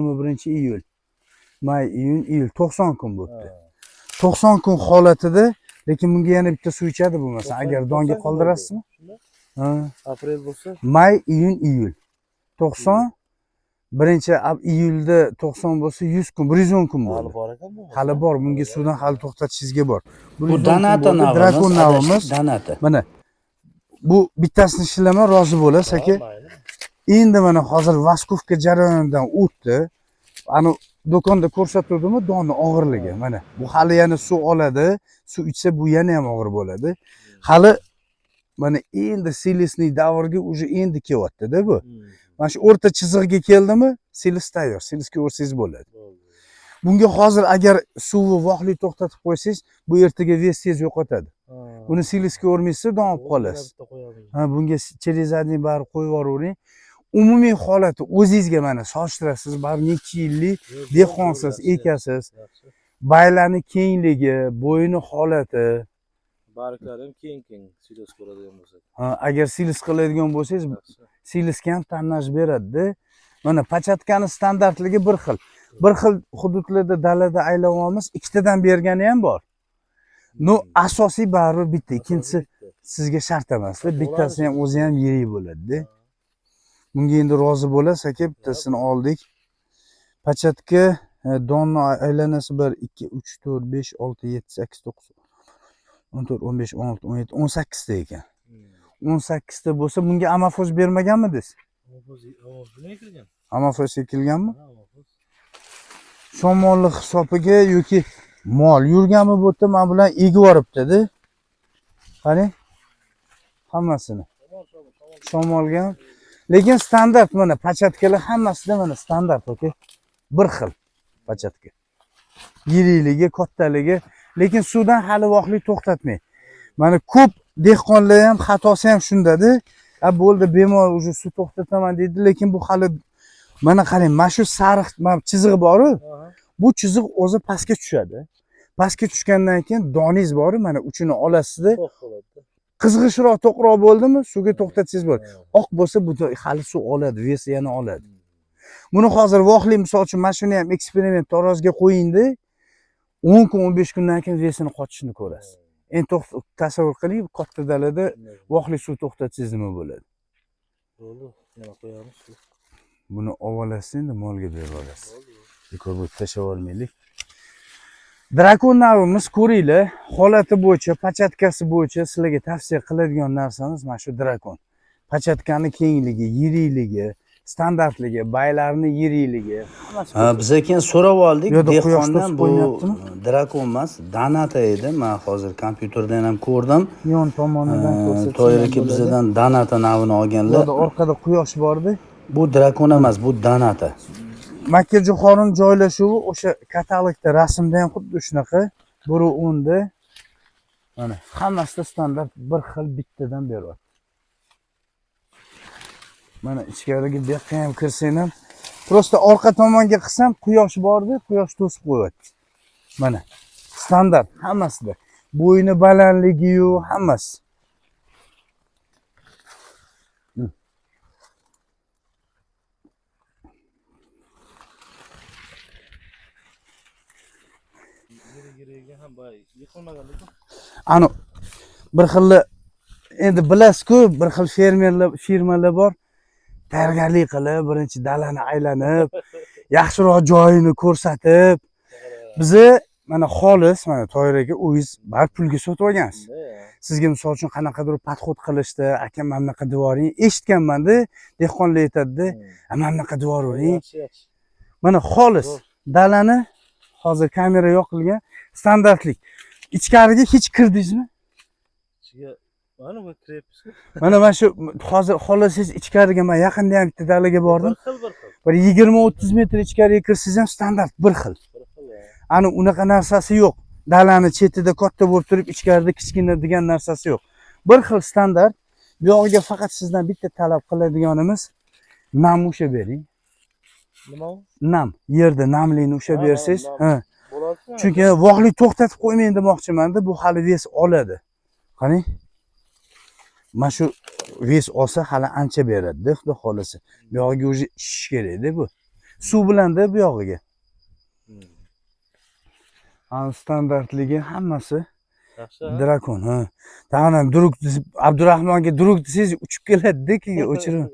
21 iyul, may, iyun, iyul, 90 kun bo'libdi. 90 kun holatida, lekin bunga yana bitta suv ichadi bo'lmasa, agar donga qoldirasizmi? Ha. Aprel bo'lsa, May, iyun, iyul. 90, 1 iyulda 90 bo'lsa, 100 kun, 110 kun hali bo'ldi. Bor ekan bu. Hali bor, bunga suvdan hali to'xtatishingizga bor. Bu 110 kun Danata bo'ldi. navimiz. Drakon navimiz. Adashdik, Danata. Mana bu bittasini ishlama, rozi bo'lasiz, aka. Mayli. Endi mana hozir васковка jarayonidan o'tdi. Ani do'konda ko'rsatuvdimi donni og'irligi. Mana bu hali yana suv oladi. Suv ichsa, bu yana ham og'ir bo'ladi. Hali mana endi силосный davrga уже endi kelyapti-da bu. Mana shu o'rta chizig'iga keldimi, silos tayyor. Silosga o'rsangiz bo'ladi. Bo'ldi. Bunga hozir agar suvni vaqtli to'xtatib qo'ysangiz, bu ertaga вес tez yo'qotadi. Ha. Buni silosga o'rmaysiz, don olib qolasiz. Bitta qo'yamiz. Ha, bunga через задний bari qo'yib yuboravering. Umumiy holati o'zingizga mana solishtirasiz, baribir necha yillik Yo'q, dehqonsiz, yaxshi, ekasiz. Yaxshi. Baylarni kengligi, bo'yini holati. Barglari ham keng-keng, silos ko'radigan bo'lsak. Ha, agar silos qiladigan bo'lsangiz, Yaxshi. silosga ham tanlash beradida. Mana початка ni standartligi bir xil. Bir xil hududlarda, dalada aylayapmiz, ikkitadan bergani ham bor. Но, asosiy baribir bitta, ikkinchisi Bitta. sizga shart emasda. Bo'ladi. Bittasini ham, o'zi ham yirik bo'ladi-da. Bunga endi rozi bo'lasiz, aka, bittasini oldik. Початка donni aylanasi 1 2 3 4 5 6 7 8 9 14 15 16 17 18 ta ekan. 18 ta bo'lsa, bunga amafos bermaganmidingiz? Amafos, amafos nima kirgan? Amafos ekilganmi? Ha, amafos. Shamolli hisobiga yoki mol yurganmi bu yerda, mana bular egib yuboribdi-da. Qarang. Hammasini. Shamol, shamol, shamol. Shamolga ham. Lekin standart mana початка lar hammasida mana standart, okey. Bir xil початка. Yirikligi, kattaligi, lekin suvdan hali vaqtli to'xtatmang. Mana ko'p dehqonlar ham xatosi ham shundada. A, bo'ldi, bemalol уже suv to'xtataman deydi, lekin bu hali, mana qarang, mana shu sariq mana chizig'i boru. Aha. Bu chiziq o'zi pastga tushadi. Pastga tushgandan keyin doningiz boru, mana uchini olasizda, To'q bo'ladi. qizg'ishroq, to'qroq bo'ldimi, suvga to'xtatsangiz bo'ladi. Ha. Oq bo'lsa, bu hali suv oladi, вес i yana oladi. Buni hozir vaqtli, misol uchun, mana shuni ham eksperiment tarozga qo'yingda, 10 kun, 15 kundan keyin вес ini qochishini ko'rasiz. Endi tasavvur qiling, katta dalada Shunday. vaqtli suv to'xtatsangiz nima bo'ladi? Bo'ldi. Yana qo'yamiz. Buni olib olasiz, endi molga berib olasiz. Bo'ldi. Bekor bo'lib tashlab olmaylik. Drakon navimiz, ko'ringlar, holati bo'yicha, початка si bo'yicha sizlarga tavsiya qiladigan narsamiz mana shu drakon. Початка ni kengligi, yirikligi, standartligi, baylarni yirikligi, hammasi. Ha, biz keyin so'rab oldik Bu yerda quyosh dehqondan, to'sib bu qo'ymayaptimi? Drakon emas, Danata edi. Man hozir kompyuterdan ham ko'rdim. Yon tomonidan ko'rsatsam Toyir aka bo'ladi. bizadan Danata navini Bu olganlar. yerda orqada quyosh borda. Bu drakon emas, bu Danata. Makkajo'xorini joylashuvi o'sha katalogda, rasmda ham xuddi shunaqa. Biri o'nda. Mana hammasida standart bir xil, bittadan beryapti. Mana ichkariga bu yoqqa ham kirsang ham, просто orqa tomonga qilsam, quyosh borda, quyosh to'sib qo'yapti. Mana standart hammasida. Bo'yni balandligiyu hammasi. Yirik yirigiga ham boya yiqilmagan lekin. Ani bir xilli, endi bilasiz-ku, bir xil fermerlar, firmalar bor. Tayyorgarlik qilib, birinchi dalani aylanib, yaxshiroq joyini ko'rsatib, bizni mana xolis, mana Toyir aka, o'zingiz baribir pulga sotib olgansiz. Shunday. Sizga misol uchun qanaqadir подход qilishdi, aka, mana bunaqa devoring, eshitganmanda, dehqonlar aytadida, mana bunaqa devoring. Yaxshi, yaxshi. Mana xolis Zo'r. Dalani hozir kamera yoqilgan, standartlik. Ichkariga hech kirdingizmi? Ichiga mana bu kiryapmiz. Mana shu hozir xohlasangiz ichkariga, man yaqinda ham bitta dalaga bordim. Bir xil, bir xil. Bir 20-30 metr ichkariga kirsangiz ham standart bir xil. Bir xil. Ya. Ani unaqa narsasi yo'q. Dalani chetida katta bo'lib turib, ichkarida kichkina degan narsasi yo'q. Bir xil standart. Bu yog'iga faqat sizdan bitta talab qiladiganimiz, nam ushlab bering. Nima u? Nam, yerda namlikni ushlab Ha, bersangiz, nam. ha. Bo'ladi. Chunki vaqtli to'xtatib qo'ymang demoqchimanda, bu hali вес oladi. Qarang. Mana shu вес olsa, hali ancha beradi-da, xudo xohlasa. Bu yog'iga уже ishish kerakda bu. Suv bilanda bu yog'iga. Ana, standartligi hammasi. Yaxshi, ha? Drakon, ha. Tag'in ham "друг" desa, Abdurahmonga "друг" desangiz, uchib keladi-da keyin o'chirib.